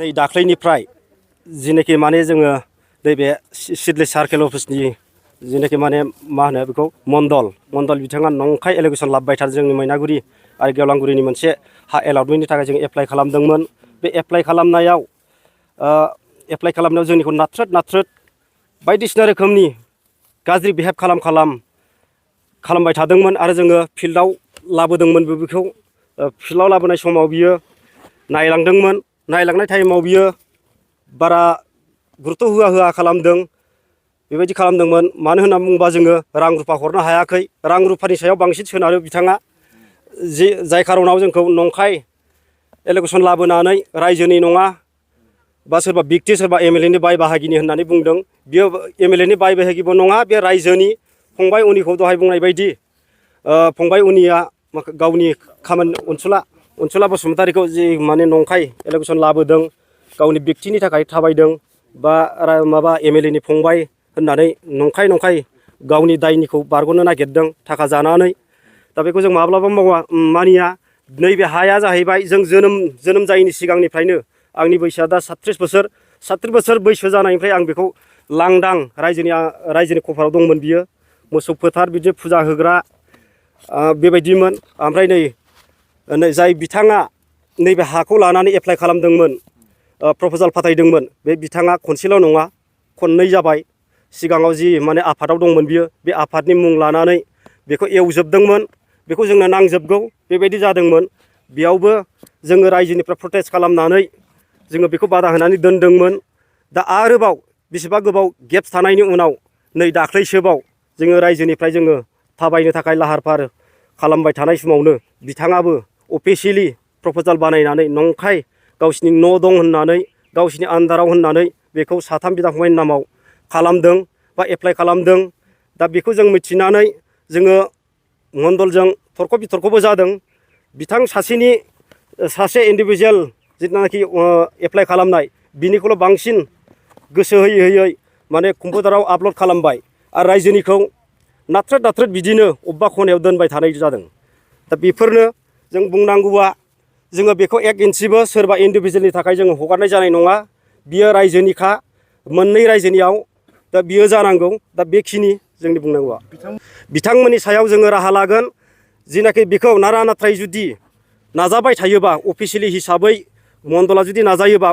नै दाख्लैनिफ्राय जिनेखि माने जोङो नैबे सिडली सार्केल अफिसनि जिनेखि माने मा होनो बेखौ मण्डल बिथाङा नंखाय एलिगेसन लाबोबाय थादों जोंनि मैनागुरि आरो गेवलांगुरिनि मोनसे हा एलटमेन्टनि थाखाय जों एप्लाइ खालामदोंमोन। बे एप्लाइ खालामनायाव जोंनिखौ नाथ्रोद बायदिसिना रोखोमनि गाज्रि बिहेभ खालामबाय थादोंमोन आरो जोङो फिल्डआव लाबोदोंमोन बेखौ फिल्डआव लाबोनाय समाव बियो नायलांनाय टाइमाव बियो बारा गुरुत्व होआ खालामदों। बेबायदि खालामदोंमोन मानो होनना बुङोबा जोङो रां रुफा हरनो हायाखै, रां रुफानि सायाव बांसिन सोनारो बिथाङा जाय खारनाव जोंखौ नंखाय एलिगेसन लाबोनानै रायजोनि नङा बा सोरबा व्यक्ति सोरबा एमएलएनि बाय बाहागिनि होननानै बुंदों। बियो एमएलएनि बाय बाहागिबो नङा, बे रायजोनि फंबाय उनिखौ दहाय बुंनाय बायदि फंबाय उनिया गावनि खामानि अनसुला बसुमतारीखौ जि माने नंखाय एलिगेसन लाबोदों, गावनि व्यक्तिनि थाखाय थाबायदों बा माबा एमएलएनि फंबाय होननानै नंखाय गावनि दायनिखौ बारग'नो नागिरदों थाखा जानानै। दा बेखौ जों माब्लाबा मानिया। नैबे हाया जाहैबाय जों जोनोम जायैनि सिगांनिफ्रायनो आंनि बैसोआ दा 37 बोसोर बैसो जानायनिफ्राय आं बेखौ लांदां रायजोनि कभाराव दंमोन बियो। मोसौ फोथार बिदि फुजा होग्रा बेबायदिमोन। ओमफ्राय नै जाय बिथाङा नैबे हाखौ लानानै एप्लाइ खालामदोंमोन, प्रप'जाल फाथायदोंमोन, बे बिथाङा खनसेल' नङा खननै जाबाय। सिगाङाव जि माने आफादाव दंमोन बियो, बे आफादनि मुं लानानै बेखौ एवजोबदोंमोन, बेखौ जोंनो नांजोबगौ बेबायदि जादोंमोन। बेयावबो जोङो रायजोनिफ्राय प्रटेस्ट खालामनानै जोङो बेखौ बादा होनानै दोनदोंमोन। दा आरोबाव बेसेबा गोबाव गेप्स थानायनि उनाव नै दाख्लैसोबाव जोङो रायजोनिफ्राय जोङो थाबायनो थाखाय लाहार फाहार खालामबाय थानाय समावनो बिथाङाबो अफिसियेलि प्रप'जाल बानायनानै नंखाय गावसिनि न' दं होननानै गावसिनि आन्दाराव होननानै बेखौ 3 बिदा फंबायनि नामाव खालामदों बा एप्लाइ खालामदों। दा बेखौ जों मिथिनानै जोङो मण्डलजों थरख' बिथरख'बो जादों। बिथां सासे इन्डिभिजुवेल जिथुनाखि एप्लाइ खालामनाय बिनिखौल' बांसिन गोसो होयै माने कम्पिउटाराव आपल'ड खालामबाय आरो रायजोनिखौ नाथ्रोद बिदिनो अबेबा खनायाव दोनबाय थानाय जादों। दा बेफोरनो जों बुंनांगौआ, जोङो बेखौ 1 इन्सिबो सोरबा इन्डिभिजुवेलनि थाखाय जोङो हगारनाय जानाय नङा। बियो रायजोनिखा, मोननै रायजोनियाव दा बियो जानांगौ। दा बेखिनि जोंनि बुंनांगौआ। बिथांमोननि सायाव जोङो राहा लागोन। जिनाखि बेखौ नाथाय जुदि नाजाबाय थायोबा अफिसियेलि हिसाबै मण्डला जुदि नाजायोबा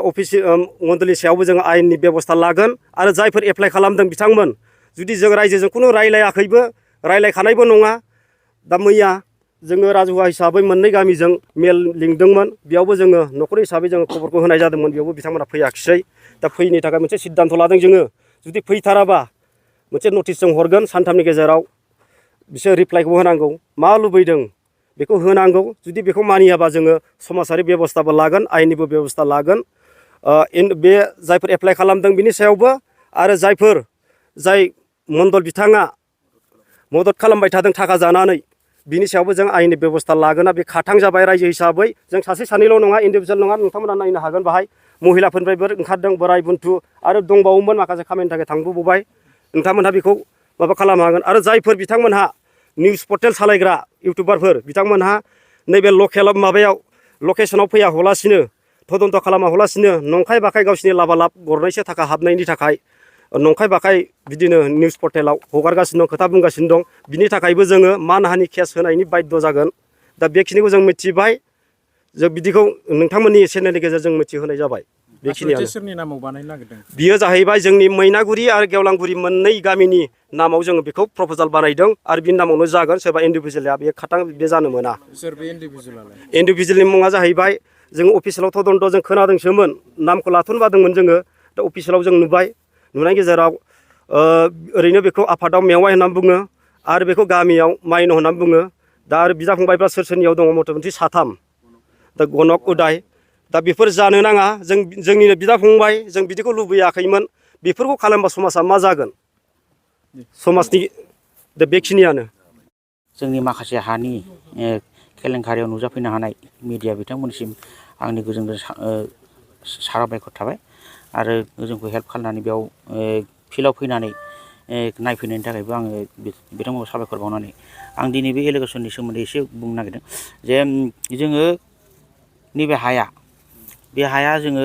मण्डलनि सायावबो जोङो आयेननि बेब'स्था लागोन। आरो जायफोर एप्लाइ खालामदों बिथांमोन जुदि जों रायजोजों खुनु रायलायखानायबो नङा। दा मैया जोङो राजुहुवा हिसाबै मोननै गामिजों मेल लिंदोंमोन, बेयावबो जोङो न'खर हिसाबै जोङो खबरखौ होनाय जादोंमोन। बेयावबो बिथांमोना फैयाखिसै। दा फैयैनि थाखाय मोनसे सिद्धान्त लादों जोङो, जुदि फैथाराबा मोनसे नटिस जों हरगोन 3 गेजेराव। बिसोर रिप्लाइखौ होनांगौ, मा लुबैदों बेखौ होनांगौ। जुदि बेखौ मानियाबा जोङो समाजारि बेब'स्थाबो लागोन, आयेननिबो बेब'स्था लागोन। बे जायफोर एप्लाइ खालामदों बिनि सायावबो आरो जाय मण्डल बिथाङा मदद खालामबाय थादों थाखा जानानै बिनि सायावबो जों आयेननि बेब'स्था लागोन। बे खाथां जाबाय रायजो हिसाबै। जों सासे सानैल' नङा, इन्डिभिजुवेल नङा, नोंथांमोना नायनो हागोन। बाहाय महिलाफोरनिफ्रायबो ओंखारदों, बोराय बुन्थु आरो दंबावोमोन माखासे खामानिनि थाखाय थांबोबाय। नोंथांमोनहा बेखौ माबा खालामनो हागोन। आरो जायफोर बिथांमोनहा निउस पर्टेल सालायग्रा इउटुबारफोर बिथांमोनहा नैबे लकेसनाव फैया हलासिनो, तदन्त खालामा हलासिनो नंखाय बाखाय गावसिनि लाबालाब गरनैसो थाखा हाबनायनि थाखाय नंखाय बाखाय बिदिनो निउस पर्टेलाव हगारगासिनो दं, खोथा बुंगासिनो दं। बिनि थाखायबो जोङो मानहानि केस होनायनि बाध्य जागोन। दा बेखिनिखौ जों मिथिबाय। जों बिदिखौ नोंथांमोननि चेनेलनि गेजेरजों मिथिहोनाय जाबाय। बेखिनियानो। सोरनि नामाव बानायनो नागिरदों? बियो जाहैबाय जोंनि मैनागुरि आरो गेवलांगुरि मोननै गामिनि नामाव जोङो बेखौ प्रप'जाल बानायदों आरो बिनि नामावनो जागोन। सोरबा इन्डिभिजुवेला बे खाथां बे जानो मोना। सोर बे इन्डिभिजुवेलालाय? इन्डिभिजुवेलनि मुङा जाहैबाय, जों अफिसियेलाव तदन्त जों खोनादोंसोमोन, नामखौ लाथ'नो बादोंमोन जोङो। दा अफिसियेलाव जों नुनाय गेजेराव ओरैनो बेखौ आफादाव मेवाइ होननानै बुङो आरो बेखौ गामियाव माइन' होननानै बुङो। दा आरो बिदा फंबायफ्रा सोरनियाव दङ मथा-मथि 3। दा गनक उदाय। दा बेफोर जानो नाङा। जोंनिनो बिदा फंबाय, जों बिदिखौ लुबैयाखैमोन। बेफोरखौ खालामबा समाजा मा जागोन? समाजनि दा बेखिनियानो। जोंनि माखासे हानि केलेंकारियाव नुजाफैनो हानाय मिडिया बिथांमोनसिम आंनि गोजोन साबायखर थाबाय। आरो जोंखौ हेल्प खालामनानै बेयाव फिल्डआव फैनानै नायफैनायनि थाखायबो आङो बिथांमोनखौ साबायखर बावनानै आं दिनै बे एलिगेसननि सोमोन्दै एसे बुंनो नागिरदों जे जोङो नैबे हाया बे हाया जोङो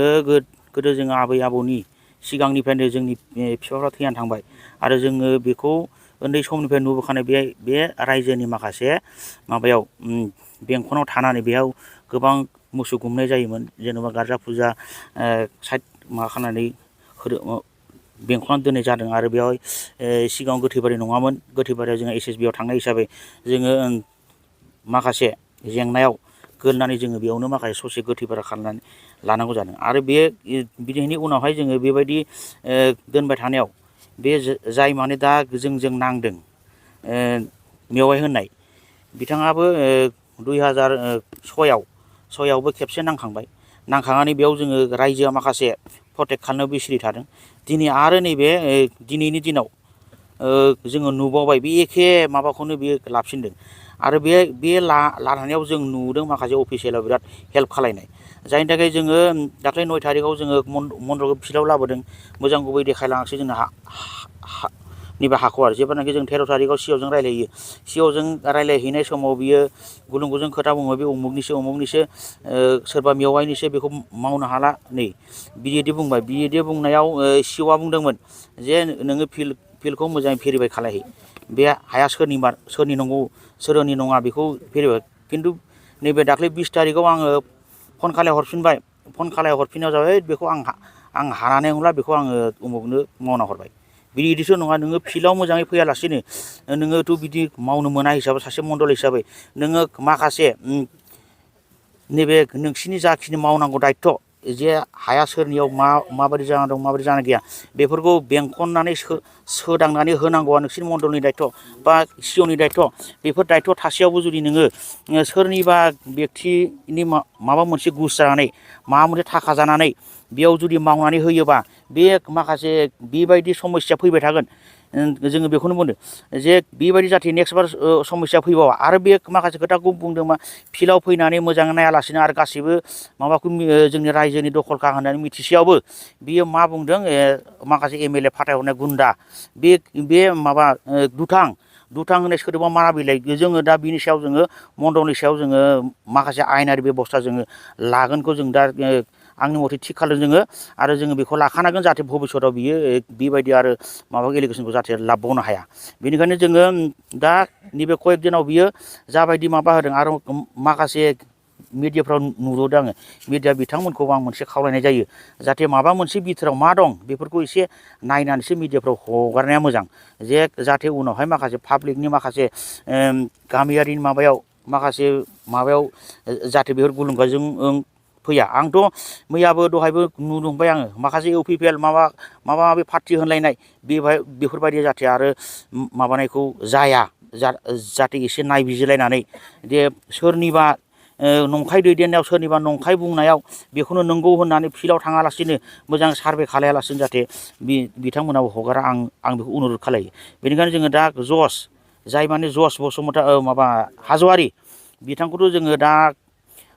गोदो जोङो आबै आबौनि सिगांनिफ्रायनो जोंनि बिफाफ्रा थैनानै थांबाय आरो जोङो बेखौ उन्दै समनिफ्राय नुबोखानाय बे रायजोनि माखासे माबायाव बेंखनाव थानानै बेयाव गोबां मोसौ गुमनाय जायोमोन जेनेबा गारजा फुजा साइड माबा खालामनानै बेंखनानै दोननाय जादों आरो बेयाव सिगाङाव गोथैबारि नङामोन गोथैबारियाव जोङो SSB आव थांनाय हिसाबै जोङो माखासे जेंनायाव गोलैनानै जोङो बेयावनो माखासे ससे गोथैबारि खालामनानै लानांगौ जादों आरो बे बिदिनि उनावहाय जोङो बेबायदि दोनबाय थानायाव बे जाय माने दा जोंजों नांदों मेवाइ होननाय बिथाङाबो 2006आवबो खेबसे नांखांबाय नांखांनानै बेयाव जोङो रायजोआ माखासे प्रटेक्ट खालामनायाव बिसिरि थादों दिनै आरो नैबे दिनैनि दिनाव जोङो नुबावबाय बे एखे माबाखौनो बियो लाफिनदों आरो बे लानायाव जों नुदों माखासे अफिसियेलाव बिराद हेल्प खालायनाय जायनि थाखाय जोङो दाख्लै 9 थारिखआव जोङो मन्दलखौ फिल्डआव लाबोदों मोजां गुबै देखायलाङासै जोंनो नैबे हाखौ आरो जेब्लानाखि जों 13 थारिखआव सिअजों रायलायो सिअजों रायलायहैनाय समाव बियो गुलुं गुजुं खोथा बुङो बे उमुगनिसो सोरबा मेवाइनिसो बेखौ मावनो हाला नै बिदि बुंबाय बिदि बुंनायाव सिअआ बुंदोंमोन जे नोङो फिल्डखौ मोजाङै भेरिफाइ खालायहै बे हाया सोरनि नंगौ सोरनि नङा बेखौ भेरिफाइ खिन्थु नैबे दाख्लै 20 थारिखआव आङो फन खालाय हरफिननायाव जाबाय बेखौ आं हानानै नंला बेखौ आङो उमुगनो मावना हरबाय बिदिसो नङा नोङो फिल्डआव मोजाङै फैयालासेनो नोङोथ' बिदि मावनो मोना हिसाबै सासे मण्डल हिसाबै नोङो माखासे नैबे नोंसिनि जाखिनि मावनांगौ दायथ' जे हाया सोरनियाव माबायदि जाना दं माबायदि जाना गैया बेफोरखौ बेंखननानै सोदांनानै होनांगौआ नोंसिनि मण्डलनि दायथ' बा सिअनि दायथ' बेफोर दायथ' थासेयावबो जुदि नोङो सोरनिबा बेक्तिनि माबा मोनसे घुस जानानै माबा मोनसे थाखा जानानै बेयाव जुदि मावनानै होयोबा बे माखासे बेबायदि समस्या फैबाय थागोन जोङो बेखौनो बुंदों जे बेबायदि जाहाथे नेक्स्ट बार समस्या फैबावा आरो बे माखासे खोथाखौ बुंदों मा फिल्डआव फैनानै मोजाङै नायालासिनो आरो गासिबो माबाखौ जोंनि रायजोनि दखलखा होननानै मिथिसेयावबो बियो मा बुंदों माखासे MLA फाथायहरनाय गुन्दा बे माबा दुथां होननाय सोदोबा मा बिलाइ जोङो दा बिनि सायाव जोङो मण्डलनि सायाव जोङो माखासे आयेनारि बेबस्था जोङो लागोनखौ जों दा आंनि मथे थिग खालामदों जोङो आरो जोङो बेखौ लाखानांगोन जाहाथे भबिसतआव बियो बेबायदि आरो माबा एलिगेसनखौ जाहाथे लाबबावनो हाया बेनिखायनो जोङो दा नैबे कयेक दिनाव बियो जाबायदि माबा होदों आरो माखासे मिडियाफ्राव नुबोदों आङो मिडिया बिथांमोनखौ आं मोनसे खावलायनाय जायो जाहाथे माबा मोनसे बिथोराव मा दं बेफोरखौ एसे नायनानैसो मिडियाफ्राव हगारनाया मोजां जाहाथे उनावहाय माखासे पाब्लिकनि माखासे गामियारिनि माबायाव जाहाथे बेफोर गुलुंगाजों फैया आंथ' मैयाबो दहायबो नुबाय आङो माखासे UPPL माबा पार्टि होनलायनाय बेफोरबायदि जाहाथे आरो माबानायखौ जाया जाहाथे एसे नायबिजिरलायनानै जे सोरनिबा नंखाय दैदेननायाव सोरनिबा नंखाय बुंनायाव बेखौनो नंगौ होननानै फिल्डआव थाङालासिनो मोजां सार्भे खालायालासिनो जाहाथे बिथांमोनाबो हगारा आं बेखौ अनुरद खालायो बेनिखायनो जोङो दा जाय माने जस बसुमतारी माबा हाज'वारि बिथांखौथ' जोङो दा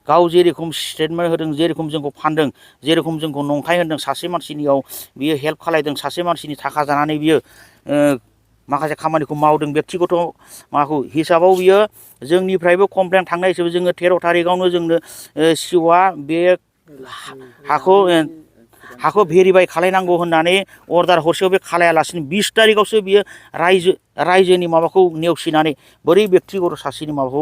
गाव जेरेखम स्टेटमेन्ट होदों जेरेखम जोंखौ फानदों जेरेखम जोंखौ नंखाय होनदों सासे मानसिनियाव बियो हेल्प खालायदों सासे मानसिनि थाखा जानानै बियो माखासे खामानिखौ मावदों बेक्तिगत माबाखौ हिसाबाव बियो जोंनिफ्रायबो कमप्लेन थांनाय हिसाबै जोङो 13 थारिखआवनो जोंनो सिअआ बे हाखौ भेरिफाइ खालायनांगौ होननानै अर्डार हरसेयाव बे खालायालासिनो 20 थारिखआवसो बियो रायजोनि माबाखौ नेवसिनानै बोरै बेक्तिगत सासेनि माबाखौ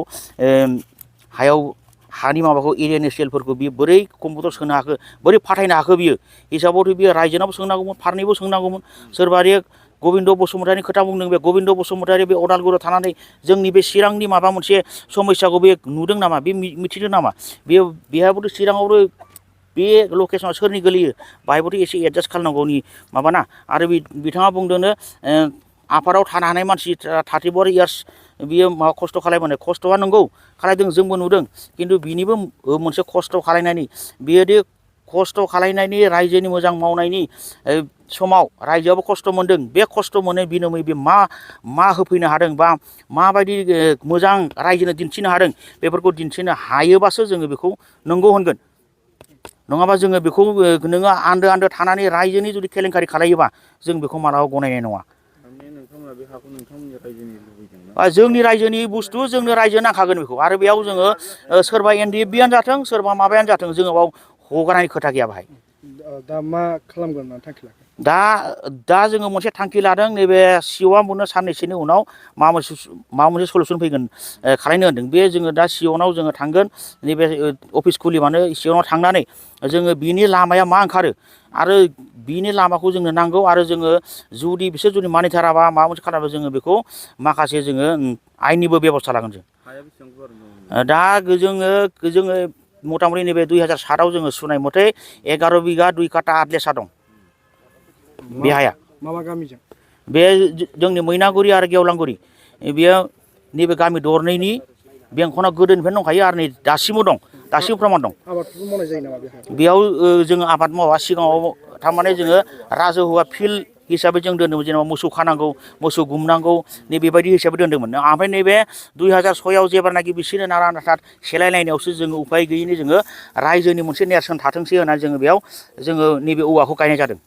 हानि माबाखौ एरियानि सेलफोरखौ बियो बोरै कम्पिउटार सोनो हाखो बोरै फाथायनो हाखो बियो हिसाबावथ' बियो रायजोनावबो सोंनांगौमोन फारनैबो सोंनांगौमोन सोरबा गबिन्द बसुमतारीनि खोथा बुंदों बे गबिन्द बसुमतारी बे अदालगुरियाव थानानै जोंनि बे चिरांनि माबा मोनसे समस्याखौ बे नुदों नामा बे मिथिदों नामा बेहाबोथ' चिराङावबो बे लकेसना सोरनि गोलैयो बाहायबोथ' एसे एडजास्ट खालामनांगौनि माबाना आरो बिथाङा बुंदोंनो आफादाव थानो हानाय मानसि 34 इयार्स बियो माबा खस्थ' खालायबोनाय खस्थ'आ नंगौ खालायदों जोंबो नुदों खिन्थु बिनिबो मोनसे खस्थ' खालायनायनि बेयोदि खस्थ' खालायनायनि रायजोनि मोजां मावनायनि समाव रायजोआबो खस्थ' मोनदों बे खस्थ' मोननाय बिनिमय बे मा होफैनो हादों बा माबायदि मोजां रायजोनो दिन्थिनो हादों बेफोरखौ दिन्थिनो हायोबासो जोङो बेखौ नंगौ होनगोन नङाबा जोङो बेखौ नोङो आन्दो थानानै रायजोनि जुदि केलेंकारि खालायोबा जों बेखौ मालाबा गनायनाय नङा जोंनि रायजोनि बुस्थु जोंनो रायजो नांखागोन बेखौ आरो बेयाव जोङो सोरबा NDFB-आनो जाथों सोरबा माबायानो जाथों जोङो बाव हगारनायनि खोथा गैया बाहाय दा मा खालामगोन होनना थांखि लाखो दा जोङो मोनसे थांखि लादों नैबे सिअआ बुंनो साननैसोनि उनाव माबा मोनसे सलुसन फैगोन खालायनो होनदों बे जोङो दा सिअनाव जोङो थांगोन नैबे अफिस खुलिबानो सिअनाव थांनानै जोङो बिनि लामाया मा ओंखारो आरो बिनि लामाखौ जोंनो नांगौ आरो जोङो बिसोर जुदि मानिथाराबा माबा मोनसे खालामबा जोङो बेखौ माखासे जोङो आयेननिबो बेब'स्था लागोन जों दा जोङो मथा मथि नैबे 2007आव जोङो सुनाय मथे 11 बिगा 2 काटा आदलेसा दं बे हाया माबा गामिजों बे जोंनि मैनागुरि आरो गेवलांगुरि बेयो नैबे गामि दरनैनि बेंखना गोदोनिफ्रायनो दंखायो आरो नै दासिमबो दं दासिमबो प्रमान दं आबादफोरखौ मावनाय जायो नामा बेहाय बेयाव जोङो आबाद मावा सिगाङाव थारमाने जोङो राजहुवा फिल्ड हिसाबै जों दोन्दोंमोन जेनेबा मोसौ खानांगौ मोसौ गुमनांगौ नै बेबायदि हिसाबै दोन्दोंमोन ओमफ्राय नैबे 2006आव जेब्लानाखि बिसोरनो नारा नाथा सेलायलायनायावसो जोङो उफाय गैयैनि जोङो रायजोनि मोनसे नेरसोन थाथोंसै होननानै जोङो बेयाव जोङो नैबे औवाखौ गायनाय जादों